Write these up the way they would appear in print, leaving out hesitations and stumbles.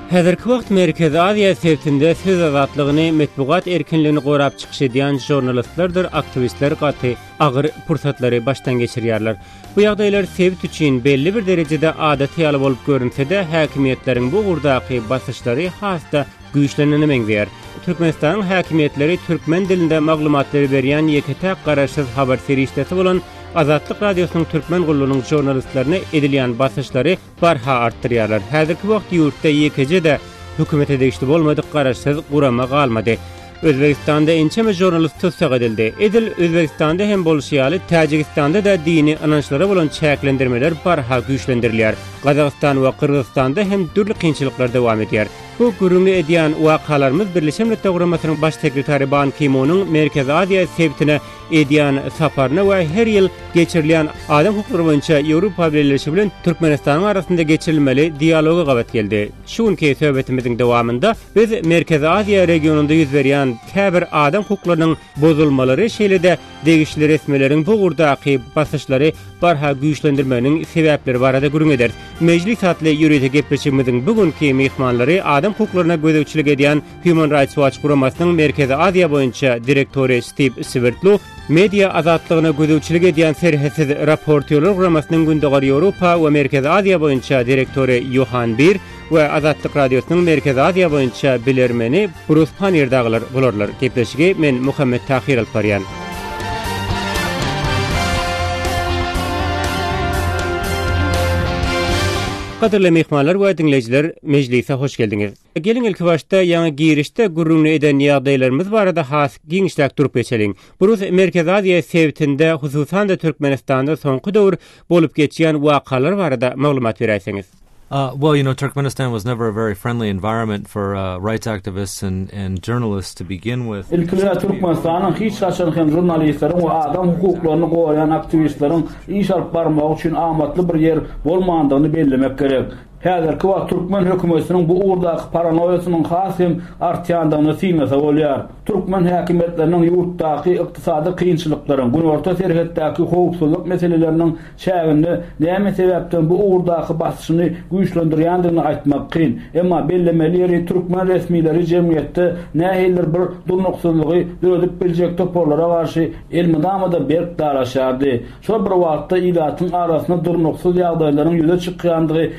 Häzirki wagt Merkezi Aziýa sebitinde söz azatlygyny, metbugat erkinligini gorap çykyş edýän žurnalistlerdir aktiwistler gaty agyr pursatlary başdan geçirýärler. Bu ýagdaýlar sebit üçin belli bir derejede adaty ýaly bolup görünse-de, häkimiýetleriň bu ugurdaky basyşlary has-da güýçlenene meňzeýär. Türkmenistanyň häkimiýetleri türkmen dilinde maglumatlary berýän ýeke-täk garaşsyz habar serişdesi bolan Azatlyk Radiosynyň Türkmen gullugynyň žurnalistlerine edilýän basyşlary barha artdyrýarlar. Häzirki wagt ýurtda ýekeje-de hökümete degişli bolmadyk garaşsyz gurama galmady. Özbegistanda ençeme žurnalist tussag edildi. Edil Özbegistanda hem bolşy ýaly, Täjigistanda-da dini ynançlara bolan çäklendirmeler barha güýçlendirilýär. Gazagystan we Gyrgyzystanda hem dürli kynçylyklar dowam edýär. Bu gürrüňini edýän wakalarymyz Birleşen Milletler Guramasynyň Baş sekretary Ban Ki-munyň Merkezi Aziýa sebitine edýän saparyna we her ýyl geçirilýän adam hukuklary boýunça Ýewropa Bileleşigi bilen Türkmenistanyň arasynda geçirilmeli dialoga gabat geldi. Şu günki söhbetimiziň dowamynda biz Merkezi Aziýa regionynda ýüz berýän käbir adam hukuklarynyň bozulmalary, şeýle-de degişli resmileriň bu ugurdaky basyşlary barha güýçlendirmeginiň sebäpleri barada gürrüň ederis. Mejlis atly ýörite gepleşigimiziň bu günki myhmanlary adam hukuklaryna gözegçilik edýän Human Rights Watch guramasynyň Merkezi Aziýa boýunça direktory Stiw Swerdlu, media azatlygyna gözegçilik edýän Serhetsiz raportýorlar guramasynyň Gündogar Ýewropa we Merkezi Aziýa boýunça direktory Ýohan Bir we Azatlyk Radiosynyň Merkezi Aziýa boýunça bilermeni Brus Pannier dagylar bolarlar. Gepleşigi men Muhammet Tahyr alyp barýan. Gadyrly myhmanlar we diňleýjiler, mejlise hoş geldiňiz. Geliň ilkibaşda ýaňy girişde gürrüňini eden ýagdaýlarymyz barada has giňişläk durup geçeliň. Brus Merkezi Aziýa sebitinde, hususan-da Türkmenistanda soňky döwür bolup geçýän wakalar barada maglumat beräýseňiz. Uh, well, you know, Turkmenistan was never a very friendly environment for uh, rights activists and, and journalists to begin with. Ilki bilen Türkmenistanyň hiç haçan hem žurnalistleriň we adam hukuklaryny goraýan aktiwistleriň iş alyp barmagy üçin amatly bir ýer bolmandygyny bellemek gerek. Häzirki wagt türkmen hökümetiniň bu ugurdaky paranoýasynyň has hem artýandygyny synlasa bolýar. Türkmen häkimiýetleriniň ýurtdaky ykdysady kynçylyklaryň, günorta serhetdäki howpsuzlyk meseleleriniň çäginde näme sebäpden bu ugurdaky basyşyny güýçlendirýändigini aýtmak kyn. Emma bellemeli ýeri türkmen resmileri jemgyýetde nähilidir bir durnuksyzlygy döredip biljek toparlara garşy elmydama-da berk daraşýardy. Şol bir wagtda ilatyň arasynda durnuksyz ýagdaýlaryň ýüze çykýandygy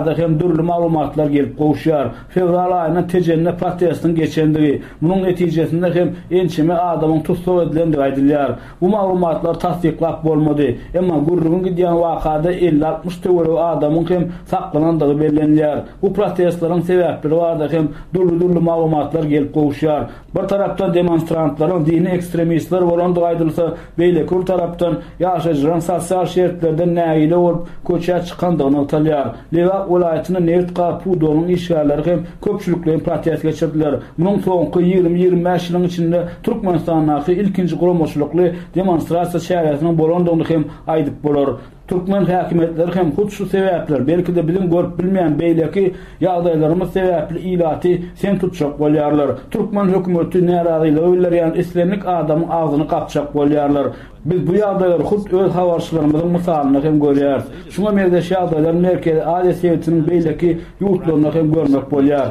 barada hem dürli maglumatlar gelip gowuşýar. Fewral aýynda Tejende protestiň geçendigi, munuň netijesinde hem ençeme adamyň tussag edilendigi aýdylýar. Bu maglumatlary tassyklap bolmady. Emma gürrüňi gidýän wakada elli-altmyş töweregi adamyň hem saklanandygy bellenilýär. Bu protestleriň sebäpleri barada hem dürli-dürli maglumatlar gelip gowuşýar. Bir tarapdan demonstrantlaryň dini ekstremistler bolandygy aýdylsa, beýleki bir tarapdan ýaşaýjylaryň sosial şertlerden nägile bolup köçä çykandygy nygtalýar. Lebap welaýatynda nebit-gaz pudagynyň işgärleri hem köpçülikleýin protest geçirdiler. Munuň soňky 20-25 ýylyň içinde Türkmenistandaky ilkinji guramaçylykly demonstrasiýa çäresiniň bolandygyny hem aýdyp bolar. Türkmen häkimiýetleri hem hut şu sebäpler, belki-de biziň görüp bilmeýän beýleki ýagdaýlarymyz sebäpli ilaty sem tutjak bolýarlar. Türkmen hökümeti närazylygy bildirýän islendik adamyň agzyny gapjak bolýarlar. Biz bu ýagdaýlary hut öz habarçylarymyzyň mysalynda hem görýäris. Şuňa meňzeş ýagdaýlary Merkezi Aziýa sebitiniň beýleki ýurtlarynda hem görmek bolýar.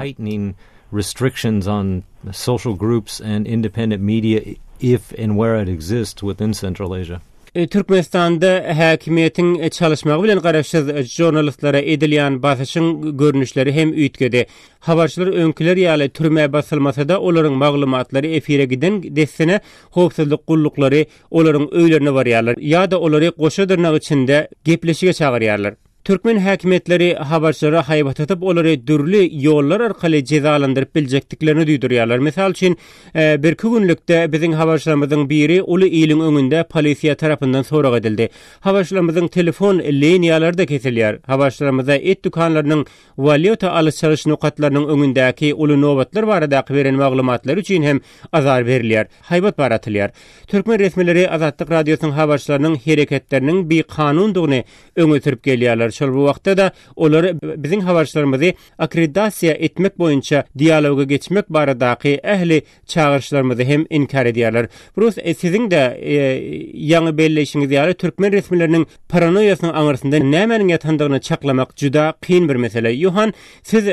restrictions on social groups and independent media if and where it exists within Central Asia. Türkmenistanda häkimiýetiň çalyşmagy bilen garaşsyz žurnalistlere edilýän basyşyň görnüşleri hem üýtgedi. Habarçylar öňküler ýaly türmä basylmasa-da, olaryň maglumatlary efire giden dessine howpsuzlyk gulluklary olaryň öýlerine barýarlar ýa-da olary goşa dyrnak içinde gepleşige çagyrýarlar. Türkmen häkimiýetleri habarçylara haýbat atyp, olary dürli ýollar arkaly jezalandyryp biljekdiklerini duýdurýarlar. Mysal üçin, birki günlükde biziň habarçylarymyzyň biri uly iliň öňünde polisiýa tarapyndan sorag edildi. Habarçylarymyzyň telefon liniýalary-da kesilýär. Habarçylarymyza et dükanlarynyň walýuta alyş-çalyş nokatlarynyň öňündäki uly nobatlar baradaky beren maglumatlary üçin hem azar berilýär, haýbat bar atylýar. Türkmen resmileri Azatlyk Radiosynyň habarçylarynyň hereketleriniň bikanundygyny öňe sürüp gelýärler. Şol bir wagtda-da olar biziň habarçylarymyzy akkreditasiýa etmek boýunça dialoga geçmek baradaky ähli çagyryşlarymyzy hem inkär edýärler. Brus, siziň-de ýaňy belleýşiňiz ýaly, türkmen resmileriniň paranoýasynyň aňyrsynda nämäniň ýatandygyny çaklamak juda kyn bir mesele. Ýohan, siz,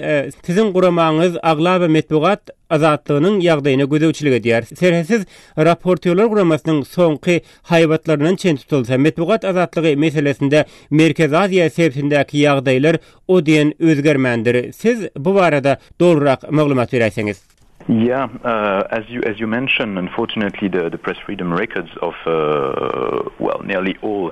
siziň guramaňyz aglaba metbugat azatlygynyň ýagdaýyna gözegçilik edýär. Serhetsiz raportýorlar guramasynyň soňky haýbatlaryndan çen tutulsa, metbugat azatlygy meselesinde Merkezi Aziýa sebitindäki ýagdaýlar o diýen özgermändir. Siz bu barada dolurak maglumat beräýseňiz. Yeah, uh, as you as you mentioned, unfortunately the the press freedom records of uh, well nearly all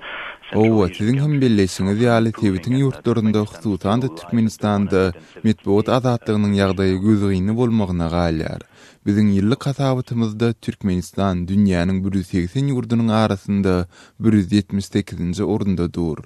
Hawa, siziň hem belleýşiňiz ýaly, sebitiň ýurtlarynda, hususan-da Türkmenistanda metbugat azatlygynyň ýagdaýy gözgyny bolmagyna galýar. Biziň ýyllyk hasabatymyzda Türkmenistan dünýäniň 180 ýurdunyň arasynda 178-nji orunda dur.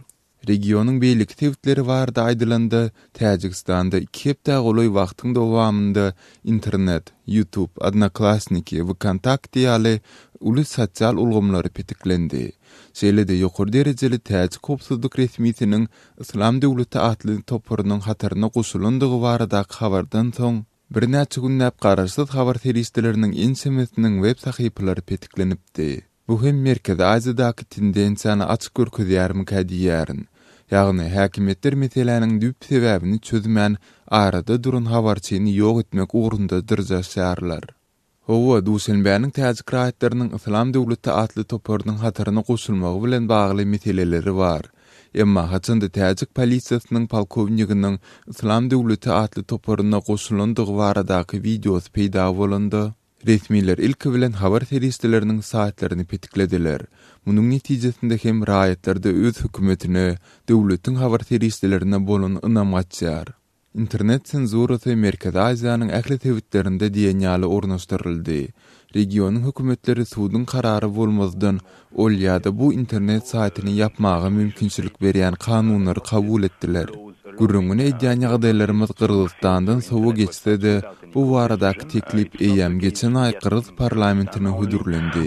Regionyň beýleki sebitleri barada aýdylanda, Täjigistanda iki hepdä golaý wagtyň dowamynda internet, YouTube, Odnoklassniki, VKontakte ýaly uly sosial ulgamlary petiklendi. Şeýle-de ýokary derejeli täjik howpsuzlyk resmisiniň Yslam döwleti atly toparynyň hataryna goşulandygy baradaky habardan soň, birnäçe günläp garaşsyz habar serişdeleriniň ençemesiniň web sahypalary petiklenipdi. Bu hem Merkezi Aziýadaky tendensiýany açyk görkezýärmikä diýýärin. Ýagny, häkimiýetler meseläniň düýp sebäbini çözmän, arada duran habarçyny ýok etmek ugrunda dyrjaşýarlar. Hawa, Duşenbäniň täjik raýatlarynyň Yslam döwleti atly toparynyň hataryna goşulmagy bilen bagly meseleleri bar. Emma haçanda täjik polisiýasynyň polkowniginiň Yslam döwleti atly toparyna goşulandygy baradaky wideosy peýda bolanda, Resmiler ilki bilen habar serişdeleriniň saýtlaryny petiklediler. Munuň netijesinde hem raýatlarda öz hökümetine, döwletiň habar serişdelerine bolan ynam gaçýar. Internet senzurasy Merkezi Aziýanyň ähli sebitlerinde diýen ýaly ornaşdyryldy. Regionyň hökümetleri suduň karary bolmazdan ol ýa-da bu internet saýtyny ýapmaga mümkinçilik berýän kanunlary kabul etdiler. Gürrüňini edýän ýagdaýlarymyz Gyrgyzystandan sowa geçse-de, bu baradaky teklip eýýäm geçen aý gyrgyz parlamentine hödürlendi.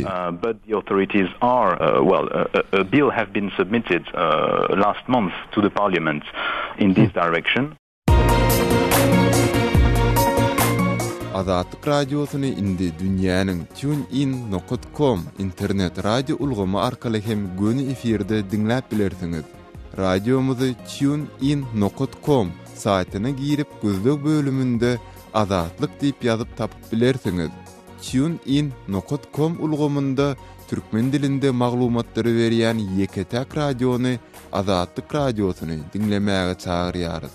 Azatlyk Radiosyny indi dünýäniň TuneIn nokat com internet radio ulgamy arkaly hem göni efirde diňläp bilersiňiz. Radiomyzy TuneIn nokat com saýtyna girip gözleg bölüminde Azatlyk diýip ýazyp tapyp bilersiňiz. TuneIn nokat com ulgamynda türkmen dilinde maglumatlary berýän ýeke-täk radiony Azatlyk Radiosyny diňlemäge çagyrýarys.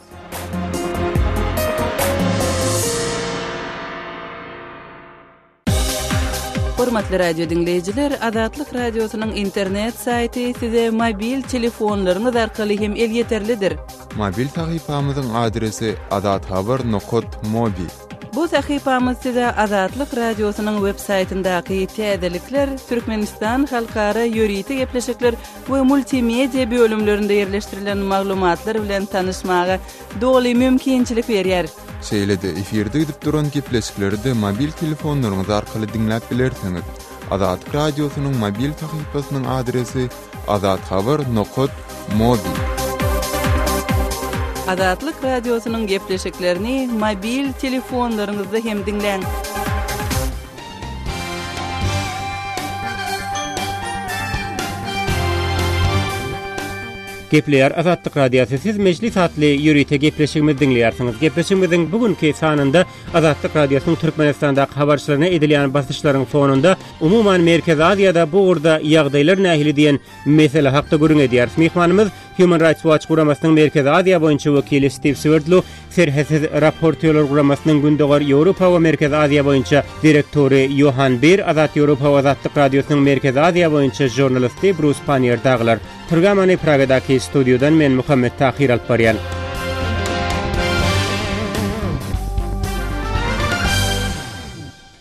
Hormatly radio diňleýjiler, Azatlyk Radiosynyň internet saýty size mobil telefonlaryňyz arkaly hem elýeterlidir. Mobil sahypamyzyň adresi azathabar nokat mobi. Bu sahypamyz size Azatlyk Radiosynyň web saýtyndaky täzelikler, Türkmenistan halkara ýörite gepleşikler we multimedia bölümlerinde ýerleşdirilen maglumatlar bilen tanyşmaga doly mümkinçilik berýär. Şeýle-de efirde gidip duran gepleşikleri-de mobil telefonlaryňyz arkaly diňläp bilersiňiz. Azatlyk Radiosynyň mobil sahypasynyň adresi azathabar nokat mobi. Azatlyk Radiosynyň gepleşiklerini mobil telefonlaryňyzda hem diňläň. Gepleýär Azatlyk Radiosy. Siz Mejlis atly ýörite gepleşigimizi diňleýärsiňiz. Gepleşigimiziň bu günki sanynda Azatlyk Radiosynyň Türkmenistandaky habarçylaryna edilýän basyşlaryň fonunda, umuman Merkezi Aziýada bu ugurda ýagdaýlar nähili diýen mesele hakda gürrüň edýäris. Myhmanymyz Human Rights Watch guramasynyň Merkezi Aziýa boýunça wekili Stiw Swerdlow, Serhetsiz raportýorlar guramasynyň Gündogar Ýewropa we Merkezi Aziýa boýunça direktory Ýohan Bir, Azat Ýewropa we Azatlyk Radiosynyň Merkezi Aziýa boýunça žurnalisti Brus Panniýer dagylar. Programmany Pragadaky studiýadan men Muhammet Tahyr alyp barýan.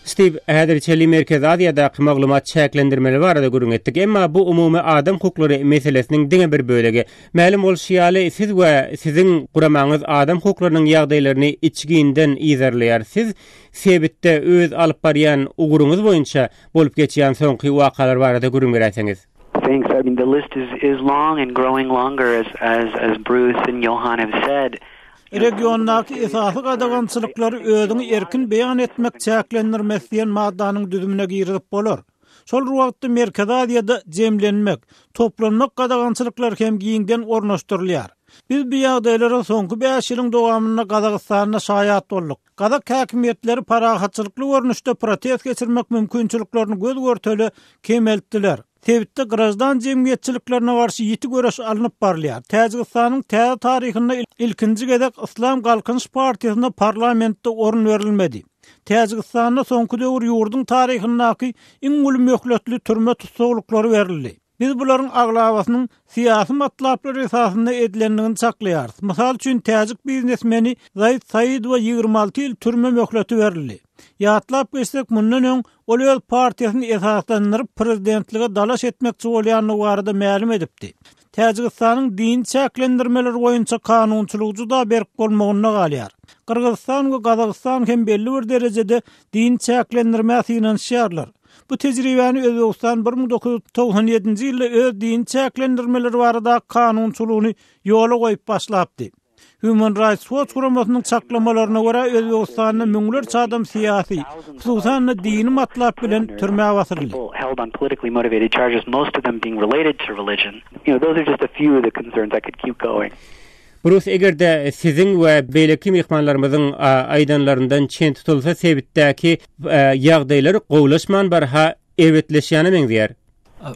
Stiw, häzir çenli Merkezi Aziýadaky maglumat çäklendirmeleri barada gürrüň etdik. Emma bu umumy adam hukuklary meselesiniň diňe bir bölegi. Mälim bolşy ýaly, siz we siziň guramaňyz adam hukuklarynyň ýagdaýlaryny içginden yzarlaýar. Siz sebitde öz alyp barýan ugruňyz boýunça bolup geçýän soňky wakalar barada gürrüň beräýseňiz. Thanks. I mean, the list is, is long and growing longer as, as, as Bruce and Johan have said. Regiondaky esasy gadagançylyklary özüňi erkin beýan etmek çäklendirmesi diýen maddanyň düzümine girizip bolar. Şol bir wagtda Merkezi Aziýada jemlenmek, toplanmak gadagançylyklary hem giňden ornaşdyrylýar. Biz bu ýagdaýlara soňky bäş ýylyň dowamynda Gazagystanda şaýat bolduk. Gazak häkimiýetleri parahatçylykly görnüşde protest geçirmek mümkinçiliklerini göz-görtele kemeltdiler. Sebitde graždan jemgyýetçiliklerine garşy ýiti göreş alnyp barylýar. Täjigistanyň täze taryhynda ilkinji gezek Yslam Galkynyş partiýasyna parlamentde orun berilmedi. Täjigistanda soňky döwür ýurduň taryhyndaky iň uly möhletli türme tussaglyklary berildi. Biz bularyň aglabasynyň syýasy matlaplar esasynda edilendigini çaklaýarys. Mysal üçin, täjik biznesmeni Zaid Saidowa 26 ýyl türme möhleti berildi. Ýatlap geçsek, mundan öň ol öz partiýasyny esaslandyryp, prezidentlige dalaş etmekçi bolýandygy barada mälim edipdi. Täjigistanyň dini çäklendirmeler boýunça kanunçylygy juda berk bolmagynda galýar. Gyrgyzystan we Gazagystan hem belli bir derejede dini çäklendirmä synanyşýarlar. Bu tejribäni Özbegistan 1997-nji ýylda öz dini çäklendirmeler baradaky kanunçylygyny ýola goýup başlapdy. Human Rights Watch guramasynyň çaklamalaryna görä, Özbegistanda müňlerçe adam syýasy, hususan-da dini matlap bilen türmä basyldy. Brus, eger-de siziň we beýleki myhmanlarymyzyň aýdanlaryndan çen tutulsa, sebitdäki ýagdaýlar gowulaşman barha erbetleşýäne meňzeýär.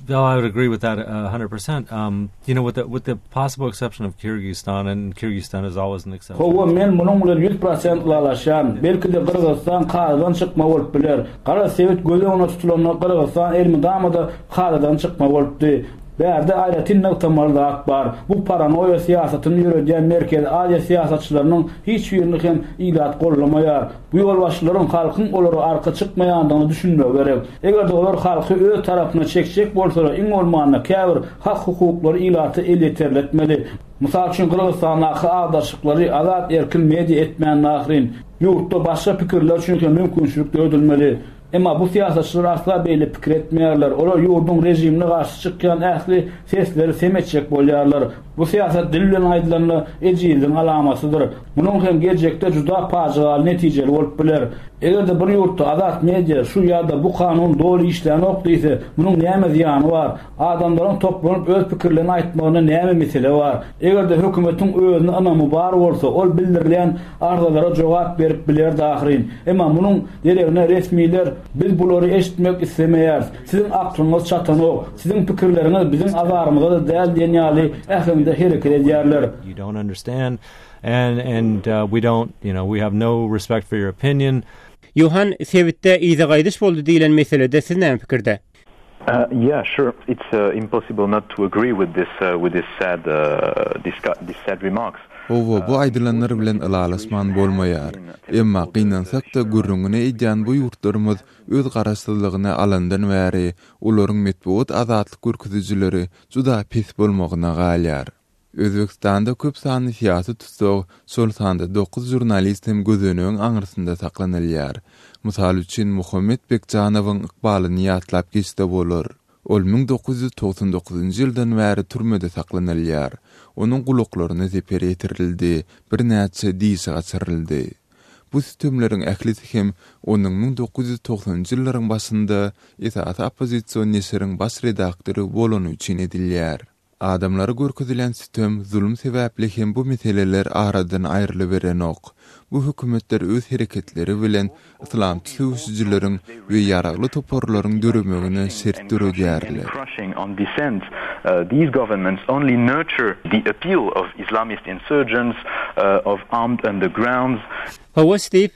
No, I would agree with that 100%. Um, you know, with the, with the possible exception of Kyrgyzstan, and Kyrgyzstan is always an exception. Hawa, men munuň bilen 100% ylalaşýan. Belki-de Gyrgyzystan kadadan çykma bolup biler. Garaz, sebit göz öňünde tutulanda Gyrgyzystan elmydama-da kadadan çykma bolupdy. Bärde aýratyn nygtamaly zat bar. Bu paranoýa syýasatyny ýöredýän Merkezi Aziýa syýasatçylarynyň hiç birini hem ilat goldamaýar. Bu ýolbaşçylaryň halkyň olara arka çykmaýandygyna düşünmegi gerek. Eger-de olar halky öz tarapyna çekjek bolsalar, iň bolmanda käbir hak-hukuklary ilata elýeterli etmeli. Mysal üçin, Gyrgyzystandaky agdarşyklary azat-erkin media etmändi ahyryn. Ýurtda başga pikirler üçin hem mümkinçilik döredilmeli. Emma bu syýasatçylar asla beýle pikir etmeýärler. Olar ýurduň režimine garşy çykýan ähli sesleri sem etjek bolýarlar. Bu syýasat dil bilen aýdylanda ejizligiň alamatydyr. Munuň hem geljekde juda pajygaly netijeli bolup biler. Eger-de bir ýurtda azat media şu ýa-da bu kanun doly işlänok diýse, munuň näme zyýany bar? Adamlaryň toplanyp öz pikirlerini aýtmagynda näme mesele bar? Eger-de hökümetiň özüne ynamy bar bolsa, ol bildirilýän arzalara jogap berip bilerdi ahyryn. Emma munuň deregine resmiler biz bulary eşitmek islemeýäris, siziň aklyňyz çatanok, siziň pikirleriňiz biziň azarymyza-da däl diýen ýaly äheňde hereket edýärler. You don't understand and and we don't, you know, we have no respect for your opinion. Johan, sebitde yza gaýdyş boldy diýlen meselede siz näme pikirde? Yeah, sure. It's impossible not to agree with this with this sad this sad remarks. Hawa, bu aýdylanlar bilen ylalaşman bolmaýar. Emma, gynansak-da, gürrüňini edýän bu ýurtlarymyz öz garaşsyzlygyny alandan bäri olaryň metbugat azatlyk görkezijileri juda pes bolmagyna galýar. Özbegistanda köp sanly syýasy tussag, şol sanda dokuz žurnalist hem gözenegiň aňyrsynda saklanylýar. Mysal üçin, Muhammet Bekjanowyň ykbalyny ýatlap geçse bolar. Ol 1999-njy ýyldan bäri türmede saklanylýar. Onuň gulaklaryna zeper ýetirildi, birnäçe dişi gaçyryldy. Bu sütemleriň ählisi hem onuň 1990-njy ýyllaryň başynda esasy oppozision neşiriň baş redaktory bolany üçin edilýär. Adamlara görkezilýän sütem, zulum sebäpli hem bu meseleler aradan aýrylyberenok. Bu hökümetler öz hereketleri bilen yslamçy söweşijileriň we ýaragly toparlaryň döremegine şert döredýärler. Hawa, Stiw,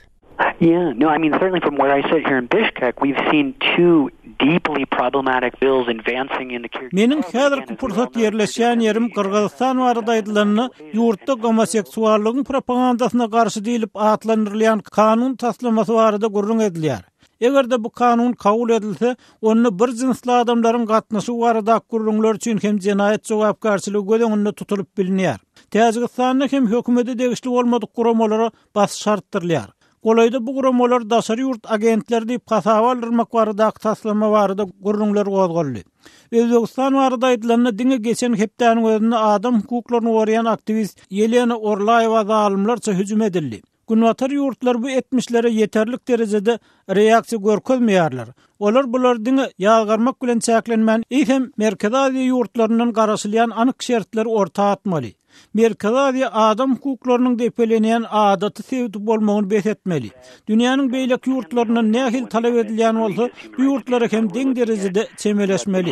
Yeah, no, I mean, certainly from where I sit here in Bishkek, we've seen two deeply problematic bills advancing in the Kyrgyz Meniň häzirki pursat ýerleşýän ýerim Gyrgyzystan barada aýdylanda, ýurtda gomoseksuallygyň propagandasyna garşy diýlip atlandyrylýan kanun taslamasy barada gürrüň edilýär. Eger-de bu kanun kabul edilse, onda bir jynsly adamlaryň gatnaşygy baradaky gürrüňler üçin hem jenaýat jogapkärçiligi göz öňünde tutulyp bilinýär. Täjigistanda hem hökümete degişli bolmadyk guramalara basyş artdyrylýar. Golaýda bu guramalar daşary ýurt agentleri diýip hasaba aldyrmak baradaky taslama barada gürrüňler gozgaldy. Özbegistan barada aýdylanda, diňe geçen hepdäniň özünde adam hukuklaryny goraýan aktiwist Ýelena Orlaýewa zalymlarça hüjüm edildi. Günbatar ýurtlary bu etmişlere ýeterlik derejede reaksiýa görkezmeýärler. Olar bulary diňe ýazgarmak bilen çäklenmän, eýsem Merkezi Aziýa ýurtlaryndan garaşylýan anyk şertleri orta atmaly. Merkezi Aziýa adam hukuklarynyň depelenýän adaty sebiti bolmagyny bes etmeli. Dünýäniň beýleki ýurtlaryndan nähili talap edilýän bolsa, bu ýurtlara hem deň derejede çemeleşmeli.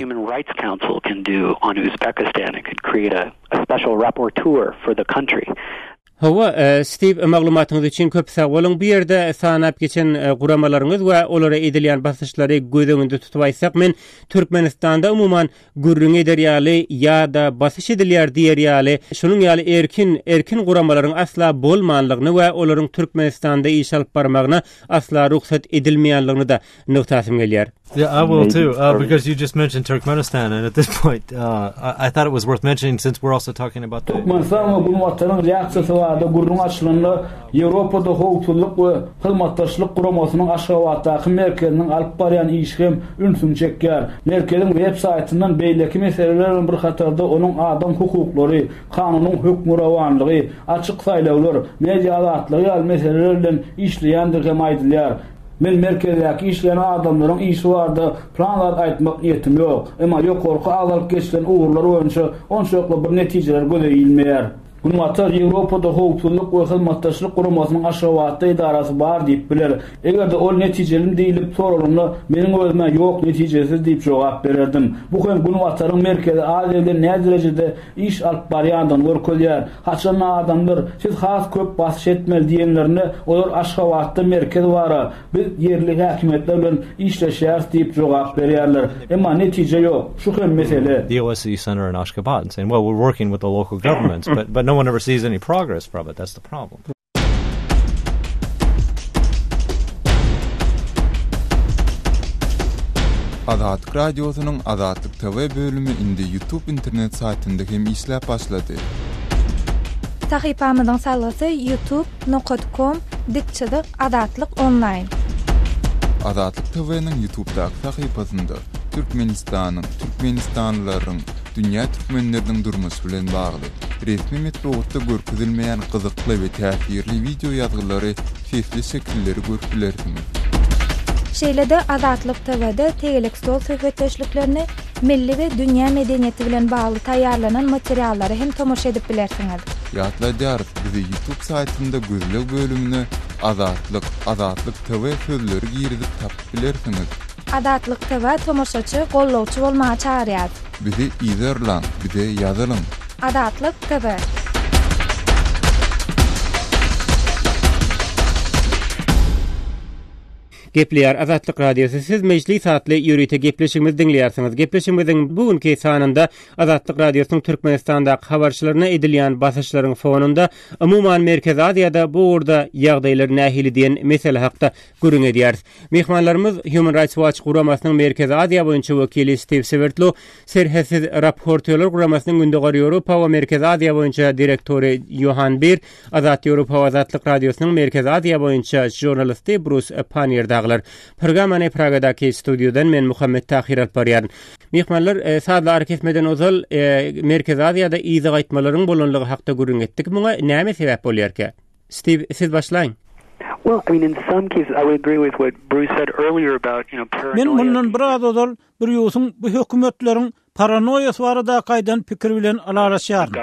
Hawa, Stiw, maglumatyňyz üçin köp sag boluň. Bu ýerde sanap geçen guramalaryňyz we olara edilýän basyşlary göz öňünde tutup aýtsak, men Türkmenistanda umuman gürrüň eder ýaly ýa-da basyş edilýär diýer ýaly şunuň ýaly erkin erkin guramalaryň asla bolmanlygyny we olaryň Türkmenistanda iş alyp barmagyna asla rugsat edilmeýänligini-de nygtasym gelýär. Yeah, I will too, uh, because you just mentioned Turkmenistan, and at this point, uh, I, I thought it was worth mentioning since we're also talking about the. Türkmenistan we Günbataryň reaksiýasy barada gürrüň açylanda, Ýewropada Howpsuzlyk we Hyzmatdaşlyk Guramasynyň Aşgabatdaky merkeziniň alyp barýan işi hem ünsüňi çekýär. Merkeziň web saýtyndan beýleki meseleler bilen bir hatarda onuň adam hukuklary, kanunyň hökmürowanlygy, açyk saýlawlar, media azatlygy ýaly meseleler bilen işleýändigi hem aýdylýar. Men merkezdäki işleýän adamlaryň işi barada plan zat aýtmak niýetim ýok. Emma ýokarky agzalyp geçilen ugurlar boýunça onçakly bir netijeler göze ilmeýär. Günbatar Ýewropada Howpsuzlyk we Hyzmatdaşlyk Guramasynyň Aşgabatda edarasy bar diýip biler. Eger-de ol netijelimi diýlip soralanda, meniň özüm-ä ýok, netijesiz diýip jogap bererdim. Bu hem Günbataryň Merkezi Aziýa bilen näderejede iş alyp barýandygyny görkezýär. Haçanda adamlar, siz has köp basyş etmeli diýenlerinde, olar Aşgabatda merkez bar-a, Biz ýerli häkimiýetler bilen işleşýäris diýip jogap berýärler. Emma netije ýok. Şu hem mesele. The OSCE center in Ashgabat and saying, well, we're working with the local governments, but, but no one ever sees any progress from it. That's the problem. Azatlyk Radiosynyň Azatlyk TV bölümi indi YouTube internet saýtynda hem işläp başlady. Sahypamyzyň salgysy youtube nokat kom dik çyzyk azatlyk onlaýn. Azatlyk TV-niň Ýutubdaky sahypasynda Türkmenistanyň, türkmenistanlylaryň, dünýä türkmenleriniň durmuşy bilen bagly, resmi metbugatda görkezilmeýän gyzykly we täsirli wideo ýazgylary, sesli şekilleri görüp bilersiňiz. Şeýle-de Azatlyk TV-de tegelek stol söhbetdeşliklerini, milli we dünýä medeniýeti bilen bagly taýýarlanan materiallara hem tomaşa edip bilersiňiz. Ýatladýarys, bizi YouTube saýtynda gözleg bölümine Azatlyk, Azatlyk TV sözleri girizip tapyp bilersiňiz. Azatlyk TV tomaşaçy, gollawçy bolmaga çagyrýar. Bizi yzarlaň, bize ýazylyň. Azatlyk TV. Gepleýär Azatlyk Radiosy, siz Mejlis atly ýörite gepleşigimizi diňleýärsiňiz. Gepleşigimiziň bu günki sanynda Azatlyk Radiosynyň Türkmenistandaky habarçylaryna edilýän basyşlaryň fonunda, umuman Merkezi Aziýada bu ugurda ýagdaýlar nähili diýen mesele hakda gürrüň edýäris. Myhmanlarymyz Human Rights Watch guramasynyň Merkezi Aziýa boýunça wekili Stiw Sewerdlo, Serhetsiz raportýorlar guramasynyň Gündogar Ýewropa we Merkezi Aziýa boýunça direktory Ýohan Bir, Azat Ýewropa we Azatlyk Radiosynyň Merkezi Aziýa boýunça žurnalisti Brus Pannier dagylar. Programmany Pragadaky studiýadan men Muhammet Tahyr alyp barýaryn. Myhmanlar, e, sazly arakesmeden ozal e, Merkezi Aziýada yza gaýtmalaryň bolanlygy hakda gürrüň etdik. Muňa näme sebäp bolýarka? Stiw, siz başlaýyň. Well, I mean, in some cases, I would agree with what Bruce said earlier about, you know, paranoia. Men mundan biraz ozal Brýusyň bu hökümetleriň Paranoýasy baradaky aýdan pikiri bilen ylalaşýaryn.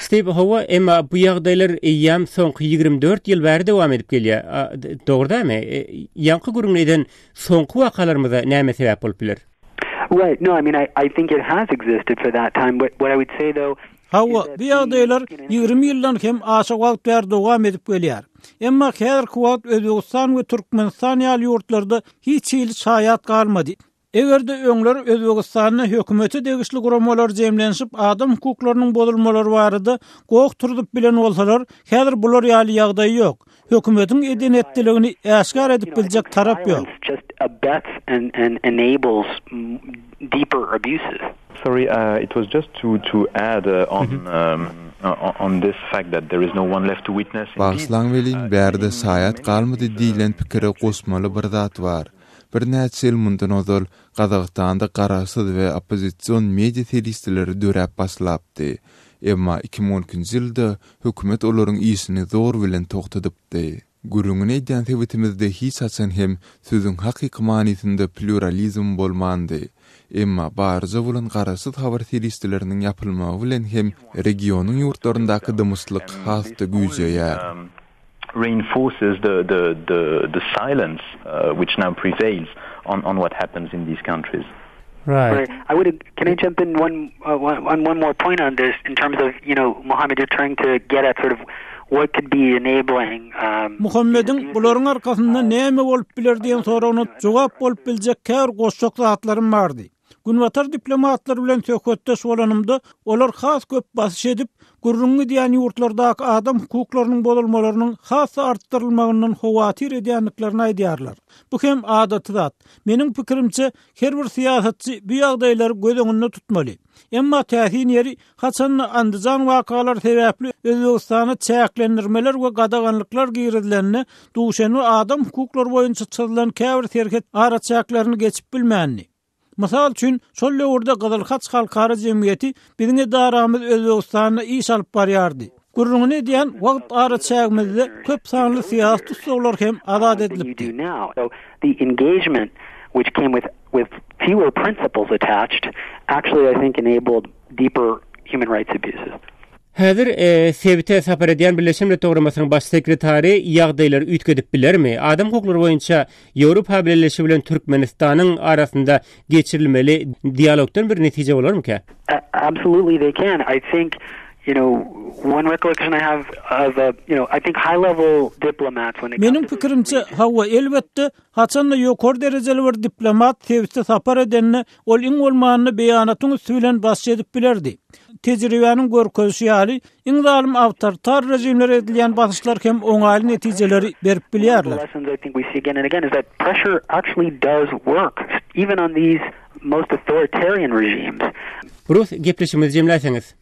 Stiw, Hawa, emma bu ýagdaýlar eýýäm soňky 24 ýyl bäri dowam edip gelýär. Dogry dälmi? Ýaňky gürrüňini eden soňky wakalarymyza näme sebäp bolup biler? Hawa, bu ýagdaýlar 20 ýyldan hem aşa wagt bäri dowam edip gelýär. Emma häzirki wagt Özbegistan we Türkmenistan ýaly ýurtlarda hiç hili şaýat galmady. Eger-de öňler Özbegistanda hökümete degişli guramalar jemlenişip adam hukuklarynyň bozulmalary barada goh turzup bilen bolsalar, häzir bular ýaly ýagdaý ýok. Hökümetiň eden-etdiligini äşgär edip biljek tarap ýok. Sorry, it was just to to add on. on this fact that there is no one left to witness. Bagyşlaň welin, bärde şaýat galmady diýlen pikire goşmaly bir zat bar. Birnäçe ýyl mundan ozal Gazagystanda garaşsyz we oppozision media serişdeleri döräp başlapdy. Emma 2012-nji ýylda hökümet olaryň işini zor bilen togtadypdy. Gürrüňini edýän sebitimizde hiç haçan hem sözüň hakyky manysynda plýuralizm bolmandy. Emma barja bolan garaşsyz habar serişdeleriniň ýapylmagy bilen hem regionyň ýurtlaryndaky dymyşlyk has-da güýjeýär. reinforces the the the the silence which now prevails on on what happens in these countries. Right. I would can I jump in one on one more point on this in terms of you know Mohammed you're trying to get at sort of what could be enabling um Muhammediň bularyň arkasynda näme bolup biler diýen soragyna jogap bolup biljek käbir goşjak zatlarym bardy. Günbatar diplomatlary bilen söhbetdeş bolanymda, olar has köp basyş edip, gürrüňi gidýän ýurtlardaky adam hukuklarynyň bozulmalarynyň has-da artdyrylmagyndan howatyr edýändiklerini aýdýarlar. Bu hem adaty zat. Meniň pikirimçe, her bir syýasatçy bu ýagdaýlary göz öňünde tutmaly. Emma täsin ýeri, haçan-da Andijan wakalary sebäpli Özbegistana çäklendirmeler we gadaganlyklar girizilende, Duşenbe adam hukuklary boýunça çyzylan käbir serhet araçäklerini geçip bilmändi. Mysal üçin, şol döwürde Gyzyl Haç halkara jemgyýeti biziň edaramyz Özbegistanda iş alyp barýardy. Gürrüňini edýän wagt araçägimizde köp sanly syýasy tussaglar hem azat edilipdi. Häzir sebite sapar edýän Birleşen Milletler Guramasynyň Baş sekretary ýagdaýlary üýtgedip bilermi? Adam hukuklary boýunça Ýewropa Bileleşigi bilen Türkmenistanyň arasynda geçirilmeli dialogdan bir netije bolarmyka? Absolutely they can. I think you know one recollection I have of a you know I think high level diplomats when it Meniň pikirimçe, hawa, elbetde, haçanda ýokary derejeli bir diplomat sebite sapar edende, ol iň bolmanda beýanatyň üsti bilen basyş edip bilerdi. Tejribäniň görkezişi ýaly, iň zalym awtoritar režimlere edilýän basyşlar hem oňaýly netijeleri berip bilýärler. Brus, gepleşigimizi jemläýseňiz.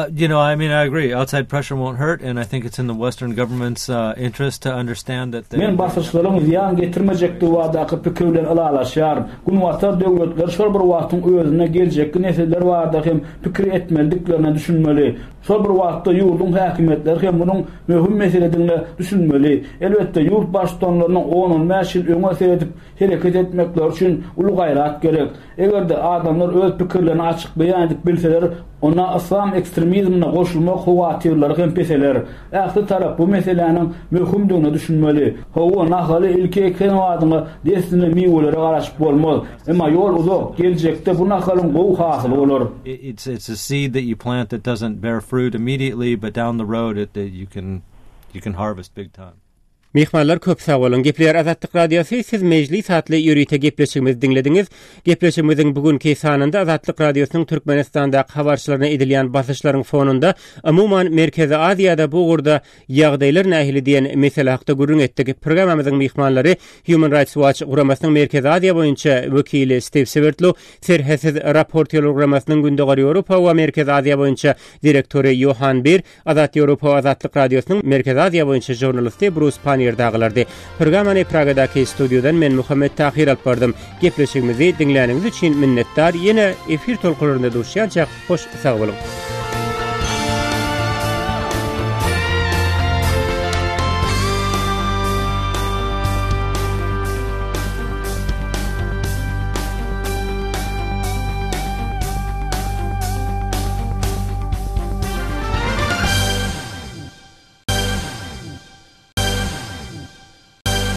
You know, I mean, I agree. Outside pressure won't hurt, and I think it's in the Western government's interest to understand that they. Men basyşlaryň zyýan getirmejekdigi baradaky pikir bilen ylalaşýaryn. Günbatar döwletleri şol bir wagtyň özünde geljekki nesiller barada hem pikir etmelidiklerine düşünmeli. Şol bir wagtda ýurduň häkimiýetleri hem munuň möhüm meseledigine düşünmeli. Elbetde, ýurt baştutanlarynyň on-on bäş ýyl öňe seredip hereket etmekleri üçin uly gaýrat gerek. Eger-de adamlar öz pikirlerini açyk beýan edip bilseler, onda yslam ekstremizmine goşulmak howatyrlary hem peseler. Ähli tarap bu meseläniň möhümdigine düşünmeli. Hawa, nahaly ilki eken badyňa dessine miwelere garaşyp bolmaz. Emma ýol uzak, geljekde bu nahalyň gowy hasyly bolar. It's it's a seed that you plant that doesn't bear fruit immediately, but down the road it you can you can harvest big time. Myhmanlar köp sag boluň. Gepleýär Azatlyk Radiosy, siz Mejlis atly ýörite gepleşigimizi diňlediňiz. Gepleşigimiziň bu günki sanynda Azatlyk Radiosynyň Türkmenistandaky habarçylaryna edilýän basyşlaryň fonunda, umuman Merkezi Aziýada bu ugurda ýagdaýlar nähili diýen mesele hakda gürrüň etdik. Programmamyzyň myhmanlary Human Rights Watch guramasynyň Merkezi Aziýa boýunça wekili Stiw Swerdlow, Serhetsiz raportýorlar guramasynyň Gündogar Ýewropa we Merkezi Aziýa boýunça direktory Ýohan Bir, Azat Ýewropa we Azatlyk Radiosynyň Merkezi Aziýa boýunça žurnalisti Brus Pannier dagylardy. Programmany Pragadaky studiýadan men Muhammet Tahyr alyp bardym. Gepleşigimizi diňläniňiz üçin minnetdar. Ýene efir tolkunlarynda duşýançak hoş sag boluň.